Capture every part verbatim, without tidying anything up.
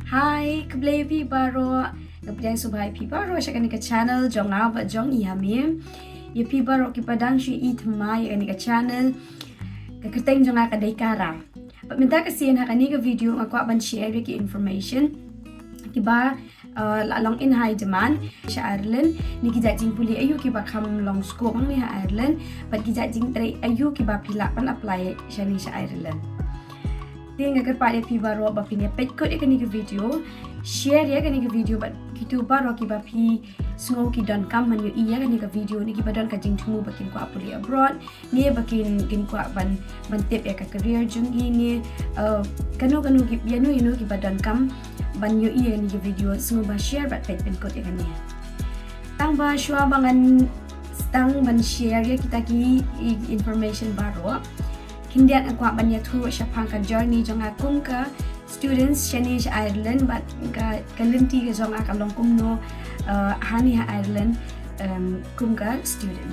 Hi, khublei phi baroh. Nga pdiang sngewbha ïa phi baroh sha kane ka channel jong nga bad jong i Hamim. Ïa phi baroh kiba dang shu ïohi thymmai ïa kane ka channel, ka kyrteng jong nga ka dei Kara. Bad mynta ka sien ha kane ka video nga kwah ban share ïa ki information kiba, uh, la long in high demand sha Ireland. Ne ki jait jingpule aïu kiba kham long scope hangne ha Ireland, bad ki jait jingtrei aïu kiba phi lah ban apply shane sha Ireland. Te nga kyrpad ïa phi baroh ba phin ïa peit kut ïa kane ka video, share ïa kane ka video bad kito baroh kiba phi sngew ki donkam ban ïohi ïa kane ka video, ne kiba don ka jingthmu ba kin kwah pule abroad, ne ba kin, kin kwah ban, ban tip ïa ka career jong ki, ne, uh, kano kano ki, ïano ïano kiba donkam ban ïohi ïa kane ka video, sngewbha share bad peit pynkut ïa kane. Tang ba shuwa ba ngan sdang ban share ïa kita ki, i, information baroh, khyndiat nga kwah ban ïathuh shaphang ka journey jong nga kum ka students shane sha Ireland bad ka, ka lynti ka jong nga ka long kumno, uh, hangne ha Ireland, um, kum ka student.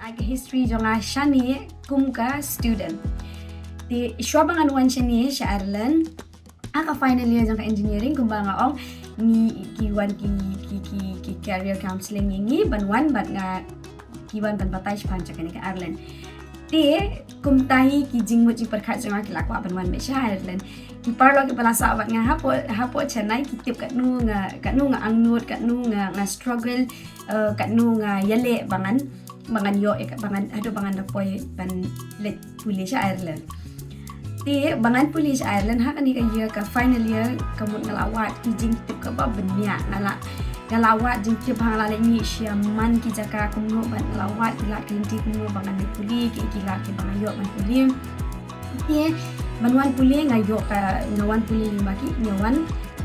Ai ka history jong nga shane kum ka student. Te shuwa ba ngan wan shane sha Ireland, ha ka final year jong ka engineering, kumba nga ong, ngi, ki wan ki, ki, ki, ki career counselling ïa ngi ban wan bad nga, ki wan ban batai shaphang jong kane ka Ireland. Te kumta hi ki jingmut jingpyrkhat jong nga ki la kwah ban wan beit sha Ireland. Ki paralok kiba la sah bad nga hapoh, hapoh Chennai ki tip katno nga, katno nga angnud, katno nga, nga struggle, uh, katno nga ïaleh ba ngan, ba ngan ïoh, ba ngan, haduh ba ngan da poi ban leit pule sha Ireland. Te ba ngan pule sha Ireland ha kane ka year, ka final year, ka mut nga la wad ki jingtip kaba bniah. Nga la, nga la wad jingtip ba nga la leit mih sha man ki jaka kumno, bad nga la wad ki lad ki lynti kumno ba ngan leit pule, ki, ki lad kiba nga ïoh ban pule. Te ban wan pule nga ïoh ka, nga wan pule lyngba ki, nga wan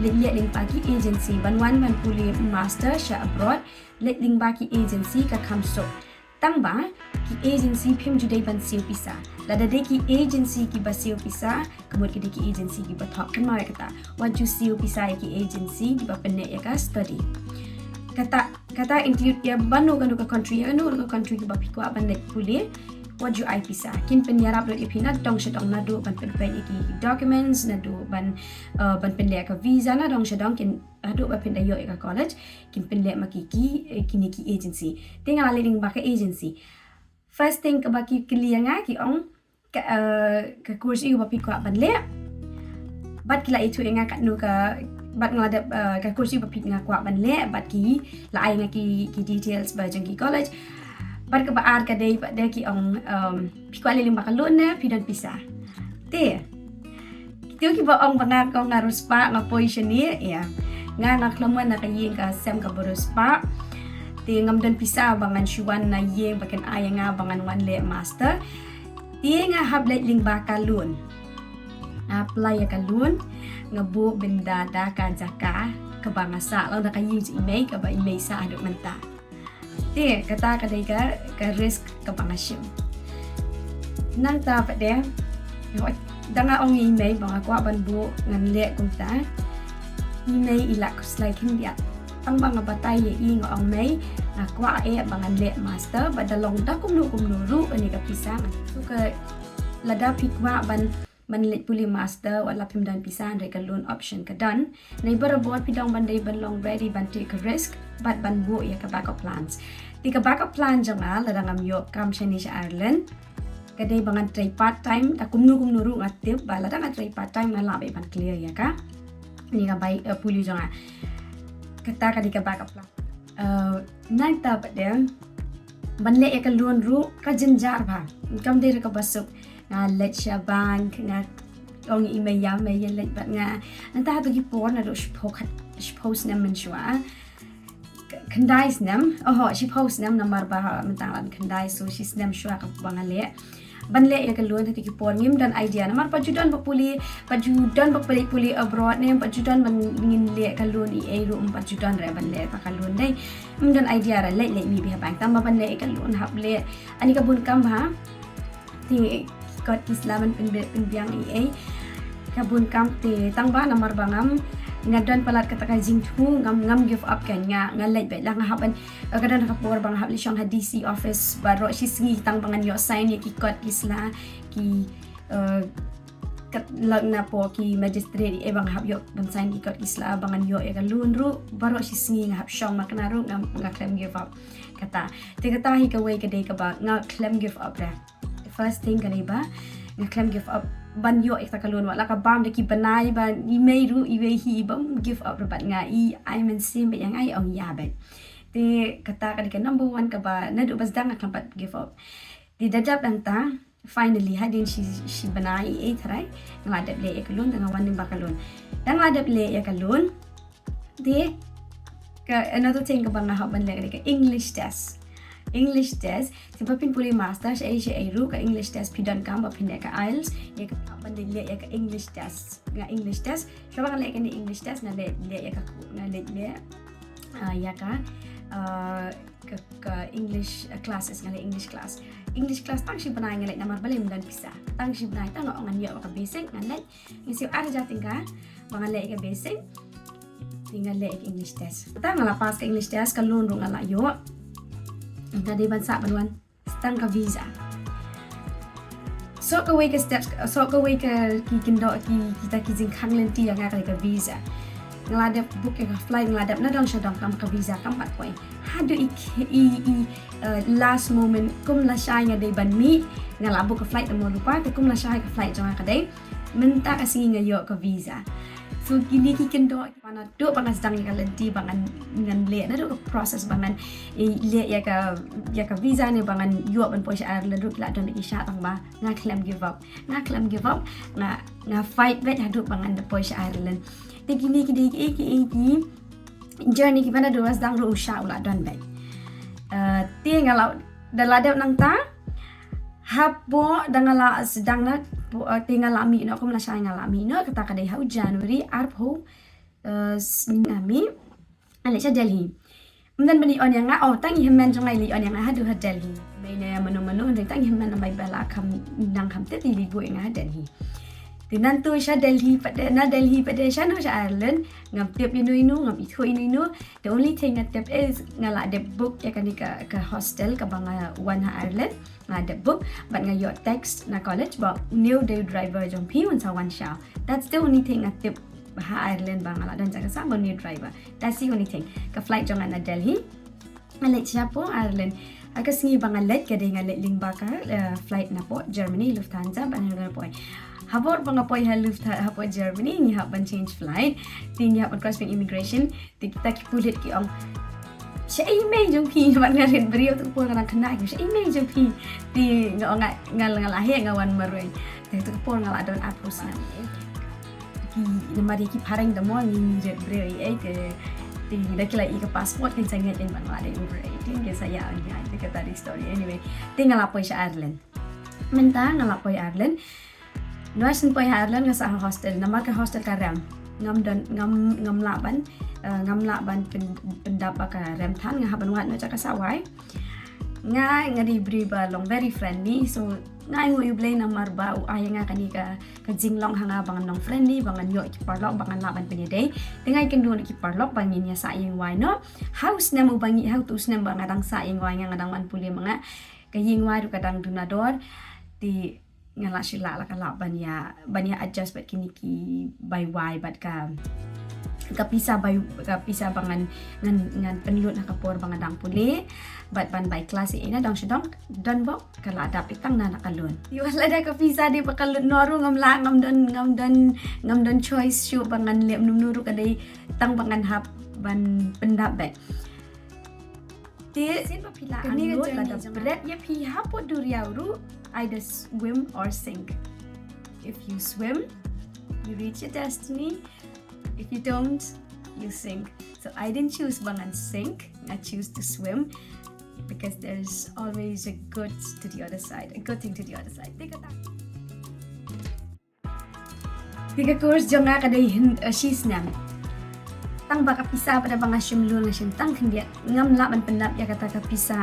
leit leit lyngba ki agency. Ban wan ban pule master sha abroad, leit lyngba ki agency ka kham suk. Tang ba ki agency phim ju dei ban siew pisa. Lada dei ki agency kiba siew pisa, ka mut ki dei ki agency kiba thok. Kynmaw ïa kata, wat ju siew pisa ïa ki agency kiba pynneh ïa ka study. Kata, kata include ïa bano kano ka country, ïa kano ka country kiba phi kwah ban leit pule, wat ju ai pisa. Kin pynïarap lut ïa phi na dong sha dong, naduh ban pynpeit ïa ki documents, naduh ban, uh, ban pynleh ka visa, na dong sha dong, kin, haduh ba phin da ïoh ïa ka college, kin pynleh ma ki, ki, eh, kine ki agency. Te nga la leit lyngba ka agency. First thing kaba ki kylli ïa nga, ki ong, ka, eh, ka course aïu ba phi kwah ban leh. Bad ki la ïathuh ïa nga katno ka, bad nga la dep, eh, ka course aïu ba phi, nga kwah ban leh, bad ki la ai nga ki, ki details ba jong ki college. Bad kaba ar ka dei, bad dei ki ong, um, phi kwah leit lyngba ka loan ne phi don pisa. Te kito kiba ong ba nga, kong, nga riewspah, nga poi shane, ïa. Nga, nga khlem wan na ka ïing ka sem kaba riewspah. Te ngam don pisa ba ngan shu wan na ïing ba kin ai ïa nga ba ngan wan leh master. Te nga hap leit lyngba ka loan. Nga apply ïa ka loan, nga buh bynda da ka jaka kaba nga sah, long da ka ïing jong i mei, kaba i mei sah haduh mynta. Te kata ka dei ka, ka risk kaba nga shim. Nangta pat de, da nga ong ïa i mei ba nga kwah ban buh, ngan leh kumta, i mei i la khuslai khyndiat. Tang ba nga batai ïa i, nga ong, mei, nga kwah eh ba ngan leh master, bad da long da kumno kumno ruh kane ka pisa, nga tu ka, lada phi kwah ban, ban leit pule master wat la phim don pisa, hynrei ka loan option ka don. Nai barabor phi dang ban dei ban long ready ban take a risk bad ban buh ïa ka backup plans. Te ka backup plan jong nga lada ngam ïoh kam shane sha Ireland, ka dei ba ngan trei part time, da kumno kumno ruh nga tip ba lada nga trei part time nga lah beit ban clear ïa ka, ne ka bai, eh, pule jong nga. Kata ka dei ka backup plan. Eh, nangta pat de, ban leh ïa ka loan ruh ka jynjar bha. Kam dei ruh kaba suk. Nga leit sha bank, nga ong ïa i mei, ïa mei ïa leit bad nga. Nangta hato ki por naduh shiphew khat, shiphew snem mynshuwa, khyndai snem, oho, shiphew snem namar ba mynta nga la khyndai, so shi snem shuwa kaba nga leh. Ban leh ïa ka loan, hato ki por ngim don idea namar pat ju don ba pule, pat ju don ba pule, pule abroad ne, pat ju don ban ngin leh ka loan ei ei ruh, pat ju don re ban leh ba ka loan dei. Ym don idea re, leit leit mih beit ha bank, tang ba ban leh ïa ka loan hap leh. Ani ka bun kam bha. Te ki kot ki sla ban pynbiang ei ei. Ka bun kam te tang ba namar ba ngam, nga don palat kata ka jingthmu, ngam, ngam give up, kan, nga, nga leit beit la, nga hap ban, eh, ka don ka por ba nga hap leit shong ha D C office baroh shi sngi tang ba ngan ïoh sign ïa ki kot ki sla, ki, eh, kat lak na po ki magistrate, eh, ba nga hap ïoh ban sign ki kot ki sla ba ngan ïoh ïa ka loan ruh, baroh shi sngi nga hap shong ma kane ruh, nga, nga khlem give up. Kata. Te kata hi kawei ka dei kaba nga khlem give up re. The first thing ka dei ba nga khlem give up ban ïoh ïa ka loan, wat la ka bam da ki bnai ba i mei ruh iwei hi bym give up re bad nga i ai mynsiem bad ïa nga i ong ïa bad. Te kata ka dei ka number one kaba naduh ba sdang nga khlem pat give up. Te da dep nangta, finally, hadien shi, shi bnai, eh, tharai, nga la dep leh ïa ka loan, te nga wan lyngba ka loan. Da nga la dep leh ïa ka loan, te ka another thing kaba nga hap ban leh ka English test. English test, te ba phin pule masters, eh, shi eh ruh ka English test phi donkam ba phin leh ka IELTS, ïa ka hap ban leh ïa ka English test. Nga English test, shuwa ba nga leh kane English test, nga leh, leh ïa ka, nga leh, leh, ah, ïa ka, ah, ka, ka English, uh, classes, nga leh English class. English class tang shi bnai nga leh namar balei, ym don pisa. Tang shi bnai tang nga ong ngan ïoh ka basic, nga leh. Nga siew ar hajar tyngka ba nga leh ka basic. Te nga leh ka English test. Tang nga la pass ka English test, ka loan ruh nga la ïoh. Nga dei ban sah ban wan. Tang ka visa. So kawei ka steps, so kawei ka ki kyndon ki, kita ki jingkhang lynti ïa nga ka dei ka visa. Nga la dep book ïa ka flight, nga la dep na dong sha dong, tang ka visa kam pat poi. Haduh i, i, i, uh, last moment, kum lashai nga dei ban mih, nga la book ka flight, tang mo lypa, te kum lashai ka flight jong nga ka dei mynta ka sngi nga ïoh ka visa. So kine ki kyndon, naduh ba nga sdang ïa ka lynti ba ngan, ngan leh, naduh ka process ba ngan, eh, leh ïa ka, ïa ka visa ne ba ngan ïoh ban poi sha Ireland ruh ki la don ki sha, tang ba nga khlem give up. Nga khlem give up, nga, nga fight beit haduh ba ngan da poi sha Ireland. Te kine ki dei ki, ki, ki journey kiba naduh ba sdang ruh u sha u la don beit. Eh, te nga la, da la dep nangta, hapoh da nga la sdang na, eh, te nga la mih noh, kum lashai nga la mih noh, kata ka dei ha u January, arphew, eh, sngi nga mih, nga leit sha Delhi. Ym don ban ïa ong ïa nga, oh, tang i hynmen jong nga i leit ong ïa nga haduh ha Delhi. Mei ne mano mano, hynrei tang i hynmen namar ba la kham nang kham tip i leit buh ïa nga ha Delhi. Te nangta sha Delhi pat de, na Delhi pat de shano sha Ireland, ngam tip ïano ïano, ngam ithuh ïano ïano. The only thing nga tip is nga la dep book ïa kane ka, ka hostel kaba nga wan ha Ireland. Nga dep book, bad nga ïoh text na college ba une u dei u driver jong phi, un sa wan shaw. That's the only thing nga tip ba ha Ireland ba nga la don jaka sah ba une u driver. That's the only thing. Ka flight jong nga na Delhi, nga leit shapoh Ireland. Ha ka sngi ba nga leit ka dei nga leit lyngba ka, eh, flight napoh Germany, Lufthansa, bad nga poi. Hapor ba nga poi ha Lufthansa, hapoh Germany, ngi hap ban change flight. Te ngi hap ban cross immigration. Te kita ki pulit ki ong, "Shaei mei jong phi?" Namar nga rit briew, tu ka por nga dang khynnah, "Shaei mei jong phi?" Te nga ong, "Nga, nga, nga la heh, nga wan marwei." Te tu ka por nga la don arphew snem. Ki, namar ïa ki phareng da mo ngi rit briew ei ei, te, te da ki la ïoh ka passport, kin sa ngeit ïa nga ba nga la dei over eighteen, kin sa ïa ong ïa, te kata dei story. Anyway, te nga la poi sha Ireland. Mynta nga la poi Ireland. Nwa shen poi ha Ireland nga sah ha hostel, namar ka hostel ka rem. Ngam don, ngam, ngam lah ban, eh, ngam lah ban pyn-, pyndap ba ka rem than, nga hap ban wad noh jaka sah wai. Nga, nga dei briew ba long very friendly, so nga ainguh ïa U Blei namar ba u ai ïa nga kane ka, ka jinglong ha nga ba ngan long friendly, ba ngan ïoh ki paralok, ba ngan lah ban pynïadei. Te nga ïakynduh ki paralok ba ngin ïa sah ïing wai noh. Ha u snem uba ngi, ha utu u snem ba nga dang sah ïing wai, nga, nga dang wan pule ma nga. Ka ïing wai ruh ka dang duna dor. Te nga la shu lah, la ka lah ban ïa, ban ïa adjust bad kine ki bai wai bad ka, ka pisa bai, ka pisa ba ngan, ngan, ngan pynlut ha ka por ba nga dang pule bad ban bai klas ïa ina dang shu dang don bok, ka la dap ïa tang na, na ka loan. Ïa lada ka pisa dei ba ka loan noh ruh ngam lah, ngam don, ngam don, ngam don choice shuh ba ngan leh mano mano ruh, ka dei tang ba ngan hap ban pyndap beit. Te sien ba phi la angnud, lada bret ïa phi hapoh duriaw ruh, either swim or sink. If you swim, you reach your destiny. If you don't, you sink. So I didn't choose ba ngan sink. I choose to swim because there's always a good to the other side, a good thing to the other side. Te kata. Te ka course jong nga ka dei hyn-, eh, shi snem. Tang ba ka pisa pat da ba nga shim loan nga shim tang khyndiat. Ngam lah ban pyndap ïa kata ka pisa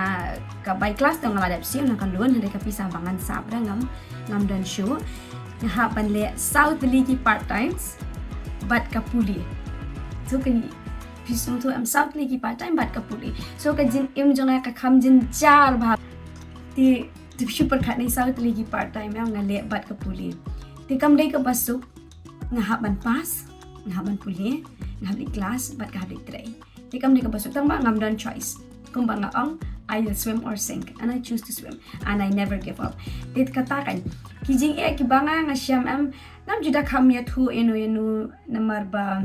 ka bai klas, te nga la dep siew na ka loan, hynrei ka pisa ba ngan sah pat da ngam, ngam don shuh. Nga hap ban leh saw tylli ki part times bad ka pule. So kane pisa tu em saw tylli ki part time bad ka pule. So ka jingim jong nga ka kham jynjar bha. Te Te shu pyrkhat ne saw tylli ki part time ïa nga leh bad ka pule. Te kam dei kaba suk nga hap ban pass, nga hap ban pule, nga hap leit klas bad nga hap leit trei. Te kam dei kaba suk, tang ba ngam don choice. Kumba nga ong, I will swim or sink, and I choose to swim, and I never give up. Te kata kan, ki jingeh kiba nga nga shem em, ngam ju da kham ïathuh ïano ïano namar ba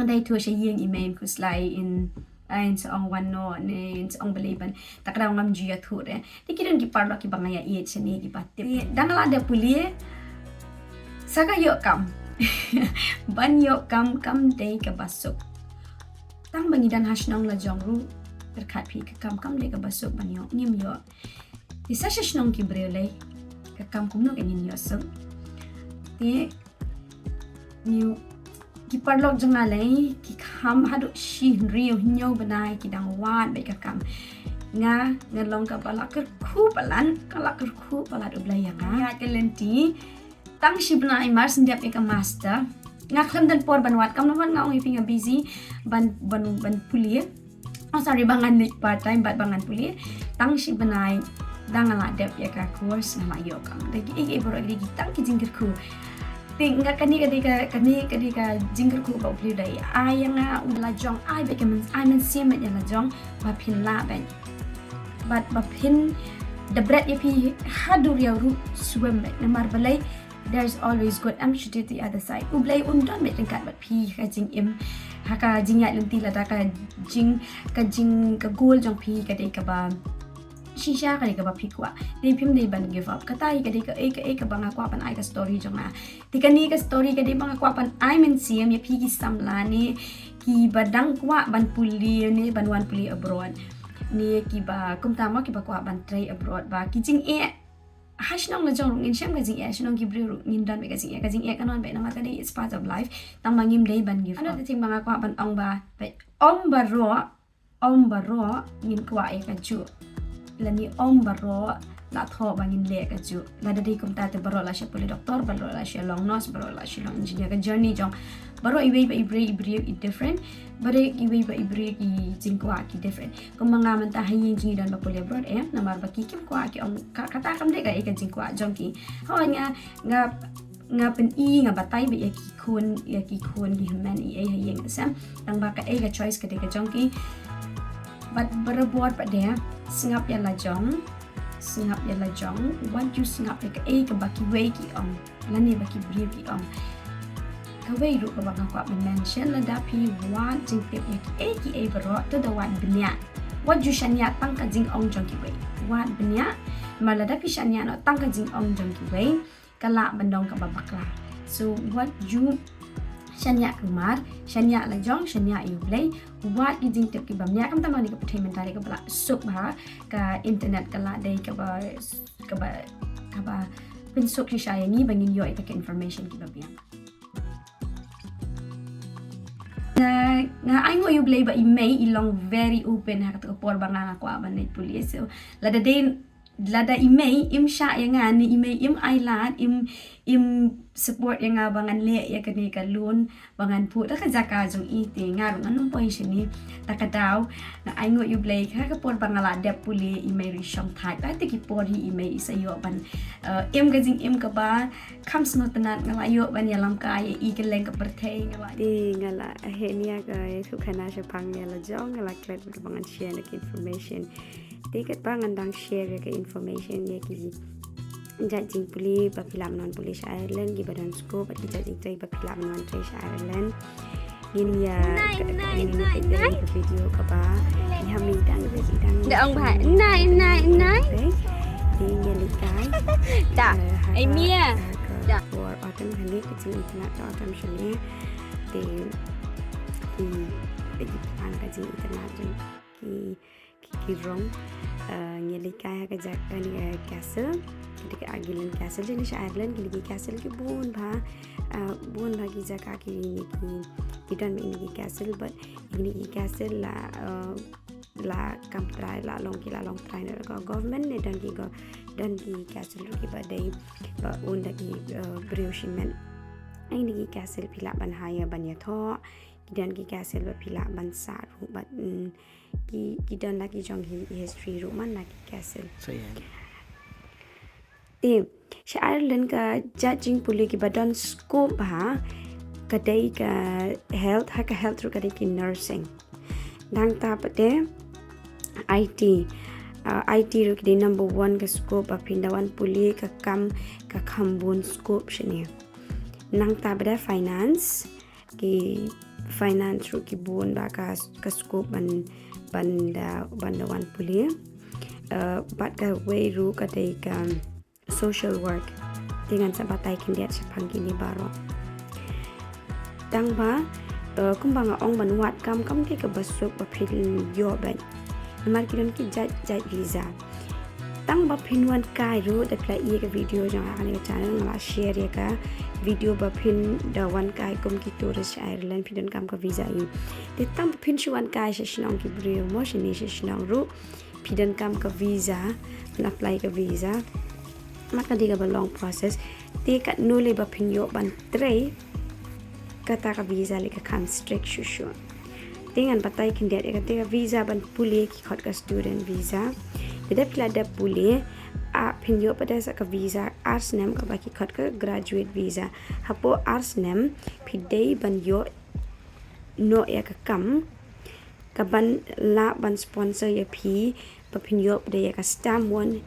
nga dei thuh sha ïing i mei khuslai in, ah, in sa ong wan noh ne in sa ong balei ban. Ta ka daw ngam ju ïathuh re. Te ki don ki paralok kiba nga ïa ïeit shane kiba tip. Te da nga la dep pule, sa ka ïoh kam. Ban ïoh kam kam dei kaba suk. Tang ba ngi don ha shnong la jong ruh, pyrkhat phi, ka kam kam dei kaba suk ban ïoh, ngim ïoh. Te sa sha shnong ki briew lei, ka kam kumno ka ngin ïoh suk. Te ngi, ki paralok jong nga lei ki kham haduh shi hynriew hynñiew bnai ki dang wad bad ka kam. Nga, nga long kaba la kyrkhu palat, ka la kyrkhu palat U Blei ïa nga. Ïa ka lynti, tang shi bnai mar shu dep ïa ka master. Nga khlem don por ban wad, kam namar nga ong ïa phi nga busy ban, ban, ban pule. Oh sorry, ba ngan leit part time bad ba ngan pule. Tang shi bnai da nga la dep ïa ka course nga la ïoh kam. Da kiei kiei baroh ki dei ki tang ki jingkyrkhu. Te nga kane ka dei ka, kane ka dei ka jingkyrkhu ba U Blei u da ai ïa nga, u la jong ai bad ka myn, ai mynsiem bad ïa la jong ba phin lah bad, bad ba phin da bret ïa phi ha duriaw ruh swim bad. Namar balei, there's always good, em, shu dei the other side. U Blei un don bad ryngkat bad phi ha ka jingim, ha ka jingïaid lynti lada ka jing, ka jing, ka goal jong phi ka dei kaba shisha, ka dei kaba phi kwah. Te phim dei ban give up. Kata hi ka dei kaei kaei kaba nga kwah ban ai ka story jong nga. Te kane ka story ka dei ba nga kwah ban ai mynsiem ïa phi ki samla ne kiba dang kwah ban pule ne ban wan pule abroad, ne kiba kumta mo kiba kwah ban trei abroad, ba ki jingeh ha shnong la jong ruh ngin shem ka jingeh, ha shnong ki briew ruh ngin don bad ka jingeh. Ka jingeh kan wan bad namar ka dei, it's part of life. Tang ba ngim dei ban give up. Another thing ba nga kwah ban ong ba, ba ym baroh, ym baroh ngin kwah ïa kajuh, lane ym baroh la thoh ba ngin leh kajuh. Lada dei kumta te baroh la shu pule doctor, baroh la shu long nurse, baroh la shu long engineer. Ka journey jong baroh iwei pa ibriew, ibriew i different. Baroh iwei pa ibriew ki jingkwah ki different. Kumba nga mynta ha ïing jong ngi don ba pule abroad, em, namar ba ki kim kwah, ki ong ka, kata kam dei kaei ka jingkwah jong ki. Hooid nga, nga, nga pyni, nga batai bad ïa ki khun, ïa ki khun ki hynmen eiei ha ïing, em. Tang ba kaei ka choice ka dei ka jong ki. Bad barabor pat de, sngap ïa la jong, sngap ïa la jong, wat ju sngap ïa kaei kaba kiwei ki ong, lane ba ki briew ki ong. Kawei ruh kaba nga kwah ban mention, lada phi wad jingtip ïa kiei kiei baroh, to da wad bniah. Wat ju shaniah tang ka jingong jong kiwei. Wad bniah, namar lada phi shaniah noh tang ka jingong jong kiwei, ka lah ban long kaba bakla. So wat ju shaniah kulmar, shaniah la jong, shaniah ïa U Blei. Wad ki jingtip kiba bniah, khamtam ha kane ka pyrthei mynta dei kaba la suk bha, ka internet ka la dei kaba, kaba, kaba pynsuk shisha ïa ngi ba ngin ïoh ïa ka information kiba biang. Nga, nga ainguh ïa U Blei ba i mei i long very open ha kata ka por ba nga, nga kwah ban leit pule. So lada dei, lada i mei im shah ïa nga ne i mei im ailad, im, im support ïa nga ba ngan leh ïa kane ka loan ba ngan buh da ka jaka jong i, te nga ruh ngan ym poi shane. Ta ka daw nga ainguh ïa U Blei, ha ka por ba nga la dep pule i mei ruh i shong thait. Ba te ki por hi i mei i sa ïoh ban, eh, im ka jingim kaba kham sngewtynnat, nga la ïoh ban ïalam kai ïa i kylleng ka pyrthei, nga la. Te nga la heh nia ka ïathuhkhana shaphang ïa la jong, nga la klet ba ngan share ïa ka information. Te katba ngan dang share ïa ka information ïa ki jait jingpule ba phi lah ban wan pule sha Ireland, kiba don scope, bad ki jait jingtrei ba phi lah ban wan trei sha Ireland. Ngin ïa, nai, ka, nai, ngin ïa nai, peit nai. Ka video kaba ngi hap, ngi dang, ngi dang. Da ong bha, nai, nai, nai. Te ngin ïa leit kai. Da, eh, ha ai ka, mia. Ha ka da. Por autumn hangne, ka jingitynnad ka autumn shane. Te ki, te ki plan ka jingitynnad jong ki, ki, ki rong. Eh, ngi leit kai ha ka jaka, eh, castle. Kata ka Aguilan Castle. Jong ngi sha Ireland, kine ki castle ki bun bha. Eh, bun bha ki jaka kine ki, ki don kine ki castle, but kine ki castle la, eh, la kam trai, la long, ki la long trai na ka government ne don ki go, don ki castle ruh kiba dei ba own da ki, eh, briew shimet. Kine ki castle phi lah ban hire ban ïathoh. Ki don ki castle ba phi lah ban sah ruh, but, mm, ki, ki don la ki jong hi-, history ruh man la ki castle. So, yeah. Te sha Ireland ka jait jingpule kiba don scope ha ka dei ka health, ha ka health ruh ka dei ki nursing. Nangta pat te I T, uh, I T ruh ki dei number one ka scope ba phin da wan pule, ka kam ka kham bun scope shane. Nangta pat te finance, ki finance ruh ki bun ba ka, ka scope ban, ban da, ban da wan pule. Uh, bad kawei ruh ka dei ka social work. Te ngan sa batai khyndiat shaphang kine baroh. Tang ba, uh, kumba nga ong, ban wad kam kam dei kaba suk ba phin ïoh beit. Namar ki don ki jait jait visa. Tang ba phin wan kai ruh, da phi la ïohi ïa ka video jong nga ha kane ka channel, nga la share ïa ka video ba phin da wan kai kum ki tourist sha Ireland, phi donkam ka visa ïa u. Te tang ba phin shu wan kai sha shnong ki briew mo, shane sha shnong ruh phi donkam ka visa, phin apply ka visa. Namar ka dei kaba long process. Te katno lei ba phin ïoh ban trei, kata ka visa lei ka kham strict shuh shuh. Te ngan batai khyndiat ïa kata ka visa ban pule, ki khot ka student visa. Te da phi la dep pule, a, phin ïoh pat te sa ka visa ar snem kaba ki khot ka graduate visa. Hapoh ar snem phi dei ban ïoh noh ïa ka kam kaban lah ban sponsor ïa phi ba phin ïoh pat te ïa ka stamp one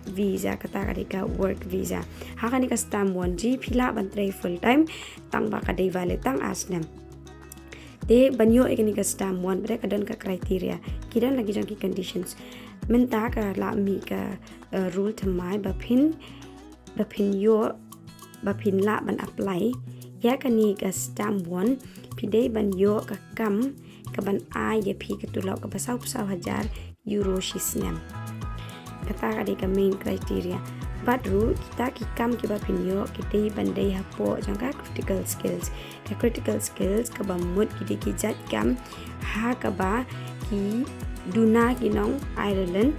visa, kata ka dei ka work visa. Ha kane ka stamp one jong phi lah ban trei full time, tang ba ka dei valid tang ar snem. Te ban ïoh ïa kane ka stamp one pat te ka don ka criteria. Ki don la ki jong ki conditions. Mynta ka la mih ka, uh, rule thymmai ba phin, ba phin ïoh, ba phin lah ban apply ïa kane ka stamp one, phi dei ban ïoh ka kam kaban ai ïa phi ka tulop kaba saw phew saw hajar euro shi snem. Kata ka dei ka main criteria. Bad ruh kita ki kam kiba phin ïoh ki dei ban dei hapoh jong ka critical skills. Ka critical skills kaba mut ki dei ki jait kam ha kaba ki duna ki nong Ireland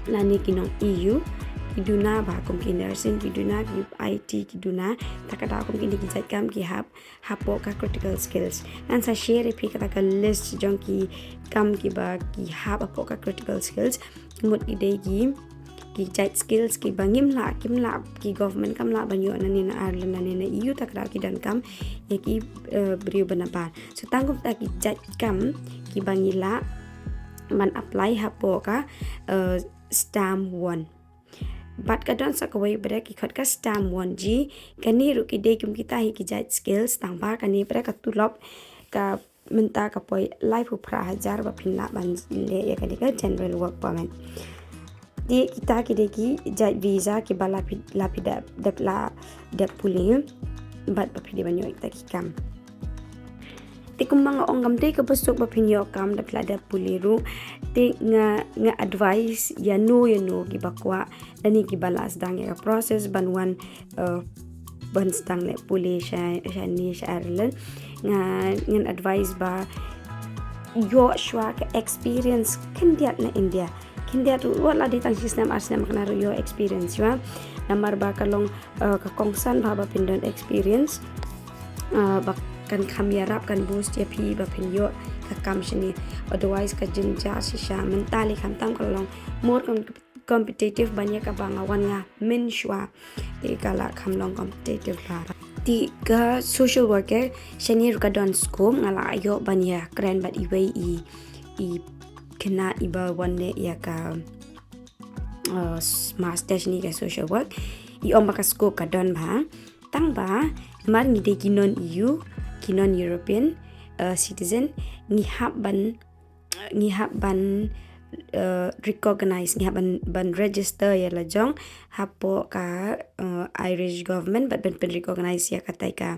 lane ki nong E U, ki duna ba kum ki nursing, ki duna ki I T, ki duna, ta ka daw kum kine ki jait kam ki hap hapoh ka critical skills. Ngan sa share ïa phi kata ka list jong ki kam kiba ki hap hapoh ka critical skills. Mut ki dei ki, ki jait skills kiba ngim lah, kim lah, ki government kam lah ban ïoh nangne na Ireland, nangne na E U, ta ka daw ki donkam ïa ki, eh, briew ba nabar. So tang kumta ki jait kam kiba ngi lah ban apply hapoh ka, eh, stamp one. Bad ka don sa kawei pat te ki khot ka stamp one G, kane ruh ki dei kum kita hi ki jait skills, tang ba kane pat te ka tulop ka mynta ka poi laiphew phra hajar ba phin lah ban leh ïa kane ka general work permit. Te kita ki dei ki jait visa kiba la phi, la phi dep, dep la dep pule bad ba phi dei ban ïoh ïa kita ki kam. Te kumba nga ong, kam dei kaba suk ba phin ïoh kam da phi la dep pule ruh. Te nga, nga advice ïano ïano kiba kwah lane kiba la sdang ïa ka process ban wan, eh, ban sdang leh pule sha, shane sha Ireland. Nga, ngan advice ba ïoh shuwa ka experience khyndiat na India. Khyndiat ruh wat la dei tang shi snem ar snem, kane ruh ïoh experience shuwa. Namar ba ka long, eh, ka kongsan ba, ba phin don experience, eh, ba kan kham ïarap, kan boost ïa phi ba phin ïoh ka kam shane. Otherwise ka jynjar shisha, mynta lei khamtam ka long more com-, competitive ban ïa kaba nga wan nga mynshuwa. Te ka la kham long competitive bha. Te ka social worker shane ruh ka don scope, nga la ïoh ban ïakren bad iwei i, i khynnah iba wan leh ïa ka, uh, s-, master shane ka social work. I ong ba ka scope ka don bha. Tang ba namar ngi dei ki non E U, ki non European, uh, citizen, ngi hap ban, ngi hap ban, uh, recognize, ngi hap ban, ban register ïa la jong hapoh ka, uh, Irish government bad ban pyn recognize ïa katai ka,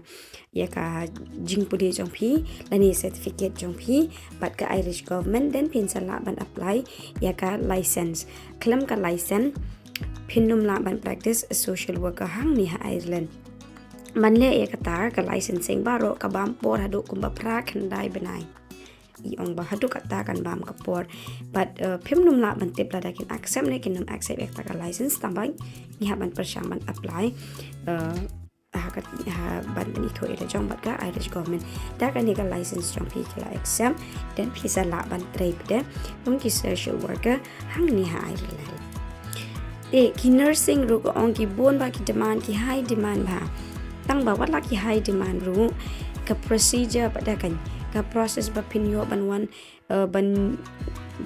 ïa ka jingpule jong phi lane certificate jong phi bad ka Irish government, then phin sa lah ban apply ïa ka license. Khlem ka license phin ym lah ban practice social worker hangne ha Ireland. Ban leh ïa kata ka licensing baroh ka bam por haduh kumba phra khyndai bnai. I ong ba haduh kata kan bam ka por. But, uh, phim nym lah ban tip lada kin accept ne kin nym accept ïa kata ka license, tang ba ngi hap ban pyrshang ban apply, uh, ha ka, ha ban pynithuh ïa la jong bad ka Irish government. Da kane ka license jong phi ki la accept, then phi sa lah ban trei pat te kum ki social worker hangne ha Ireland. Te ki nursing ruh ka ong ki bun bha ki demand, ki high demand bha. Tang ba wat la ki high demand ruh, ka procedure pat da ka, ka process ba phin ïoh ban wan, eh, ban,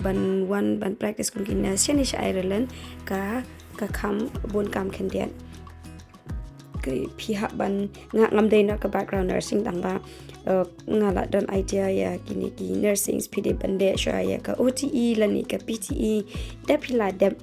ban wan ban practice kum ki nurse shane sha Ireland, ka, ka kham bun kam khyndiat. Ka phi hap ban, nga ngam dei na ka background nursing tang ba, eh, nga la don idea ïa kine ki nursing, phi dei ban dei shuwa ïa ka O T E lane ka P T E, da phi la dep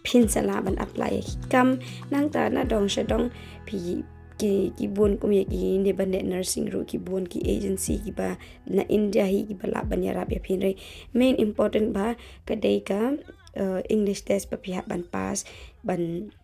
phin sa lah ban apply ïa ki kam. Nangta na dong sha dong phi ki, ki bun kum ïa kine ban dei nursing ruh ki bun ki agency kiba na India hi kiba lah ban ïarap ïa phi, hynrei main important ba ka dei ka, eh, English test ba phi hap ban pass ban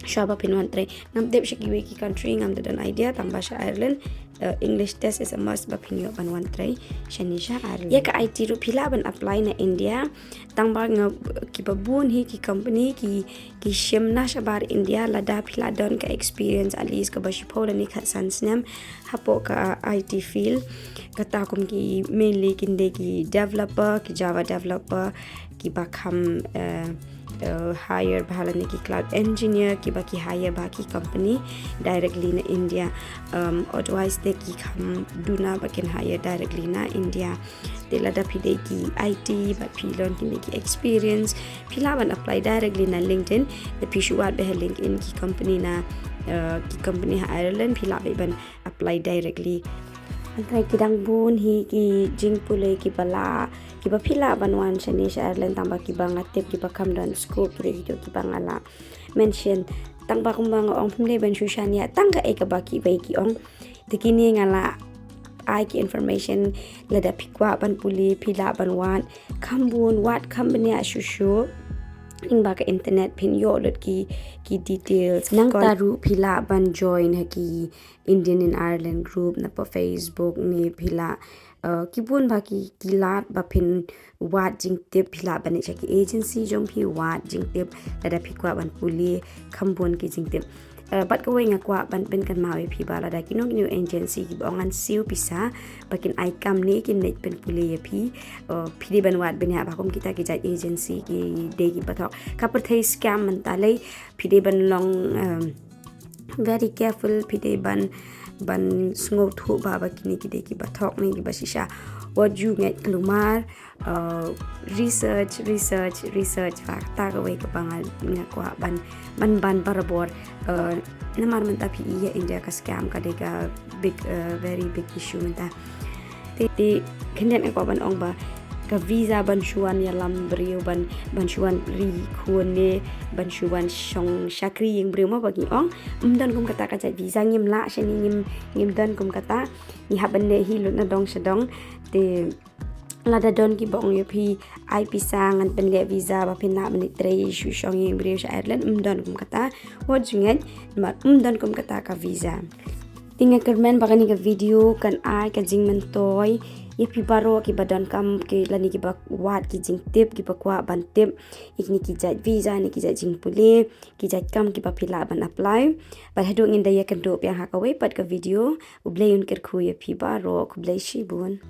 shuwa ba phin wan trei. Ngam tip sha kiwei ki country, ngam da don idea, tang ba sha Ireland, eh, English test is a must ba phin ïoh ban wan trei shane sha Ireland. Ïa ka I T ruh phi lah ban apply na India, tang ba nga, kiba bun hi ki company ki, ki shim na shabar India lada phi la don ka experience at least kaba shiphew lane khatsan snem hapoh ka I T field. Kata kum ki mainly kin dei ki developer, ki Java developer, kiba kham, eh, eh, hire bha lane ki cloud engineer, kiba ki hire bha ki company directly na India. Um, otherwise te ki kham duna ba kin hire directly na India. Te lada phi dei ki I T bad phi don kine ki experience, phi lah ban apply directly na LinkedIn. Te phi shu wad beit ha LinkedIn ki company na, eh, ki company ha Ireland, phi lah beit ban apply directly. Hynrei ki dang bun hi ki jingpule kiba lah, kiba phi lah ban wan shane sha Ireland, tang ba kiba nga tip kiba kham don scope ki dei kito kiba nga la mention. Tang ba kumba nga ong, phim dei ban shu shaniah tang kaei kaba kiwei ki ong. Te kine nga la ai ki information, lada phi kwah ban pule phi lah ban wad kham bun, wad kham bniah shuh shuh. Lyngba ka internet phin ïoh lut ki, ki details. Nangta ruh phi lah ban join ha ki Indian in Ireland group na pa Facebook ne phi lah, eh, ki bun bha ki, ki lad ba phin wad jingtip, phi lah ban leit sha ki agency jong phi wad jingtip lada phi kwah ban pule kham bun ki jingtip. Eh, bad kawei nga kwah ban pynkynmaw ïa phi ba lada kino kino agency kiba ong ngan siew pisa ba kin ai kam ne kin leit pynpule ïa phi, eh, phi dei ban wad bniah ba kum kita ki jait agency ki dei kiba thok. Ka pyrthei scam mynta lei, phi dei ban long, em, very careful, phi dei ban, ban sngewthuh ba, ba kine ki dei kiba thok ne kiba shisha. Wat ju ngeit kulmar, eh, research, research, research, ba kata kawei kaba nga, nga kwah ban, ban, ban barabor. Eh, namar mynta phi i ha India ka scam ka dei ka big, eh, very big issue mynta. Te, te khyndiat nga kwah ban ong ba ka visa ban shu wan ïalam briew, ban, ban shu wan ri khun ne ban shu wan shong shakri ïing briew mo ba ngi ong. Ym don kum kata ka jait visa, ngim lah shane, ngim, ngim don kum kata. Ngi hap ban leh hi lut na dong sha dong. Te lada don kiba ong ïa phi ai pisa ngan pynleh visa ba phin lah ban leit trei shu shong ïing briew sha Ireland, ym don kum kata. Wat ju ngeit, namar ym don kum kata ka visa. Te nga kyrmen ba kane ka video kan ai ka jingmyntoi ïa phi baroh kiba donkam ki lane kiba wad ki jingtip, kiba kwah ban tip ïa kine ki jait visa ne ki jait jingpule, ki jait kam kiba phi lah ban apply. Bad haduh ngin da ïakynduh biang ha kawei pat ka video, U Blei un kyrkhu ïa phi baroh, khublei shibun.